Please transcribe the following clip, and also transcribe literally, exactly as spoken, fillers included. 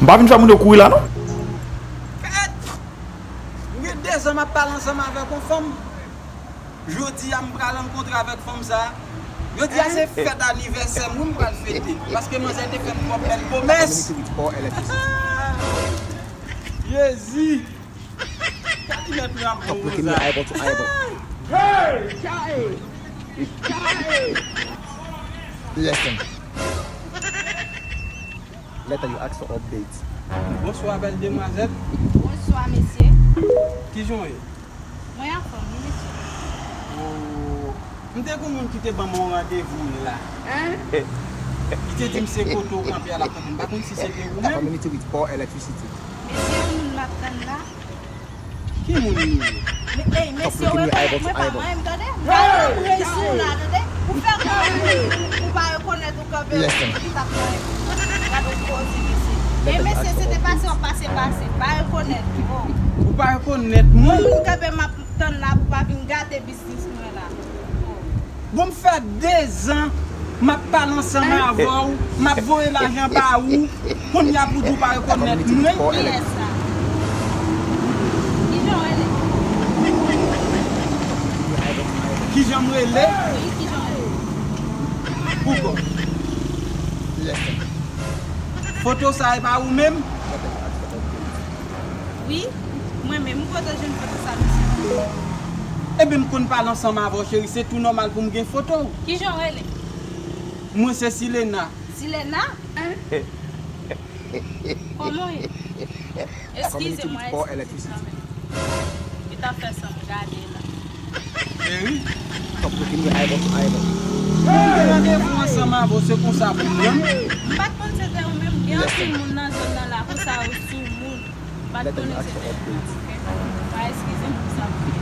M pa vin fè moun yo kouri la non. Fèt! M gen dezan m ap pale ansanm avèk yon fanm. Jodi a m pral rankontre avèk fanm sa. Jodi a se fèt anivèsè m wi m pral fete. Paske manzè te fè m twòp bèl pwomès. Jezi! Gade nèt la pou Rosa. Listen. Later you ask for updates. Bonswa, bèl demwazèl. Bonswa, mesye. Kijan w ye? Mwen anfòm, wi, mesye. Oh, m te gen yon moun ki te ban m yon randevou la. Li te di m se kote w kanpe a l ap tann. M pa konn si se te ou menm. Mesye, yon moun m ap tann la. Ki moun li ye? Me-, ey, mesye, w rekonèt mwen pa manyen m, tande? M pa nan presyon la, tande? Ou fè kòm ou, ou pa rekonèt ou kanpe, ou ki t ap manyen m. Gade yon koze, mesye. Ey, mesye, se te pase w ap pase, pase. Pa rekonèt, oh. Ou pa rekonèt mwen? Yon moun kanpe m ap tann la pou pa vin gate biznis mwen la. Oh. Bon, m fè dezan m ap pale ansanm avè w, m ap voye lajan ba ou, kounye a pou di w pa rekonèt mwen. Kiyès sa? Kijan w rele? Kijan m rele? Wi, kijan w rele? Pouko. Foto sa e pa ou menm? Wi, mwen menm. Ou kote w jwenn foto sa, mesye? Ebyen, m konn pale ansanm avè w, cheri. Se tou nòmal pou m gen foto w. Kijan w rele? Mwen se Silena. Silena? Kòman w ye? Eskize mwen, eskize kanmenm. Li t ap fè sa m gade la. Cheri. Mwen te randevou ansanm avè w, se konsa pou mwen. M pa t konn se te ou menm. Gen anpil moun nan zòn nan la, konsa yo sou moun. M pa t konnen se te ou menm, oke? Pa eskize m pou sa m fè.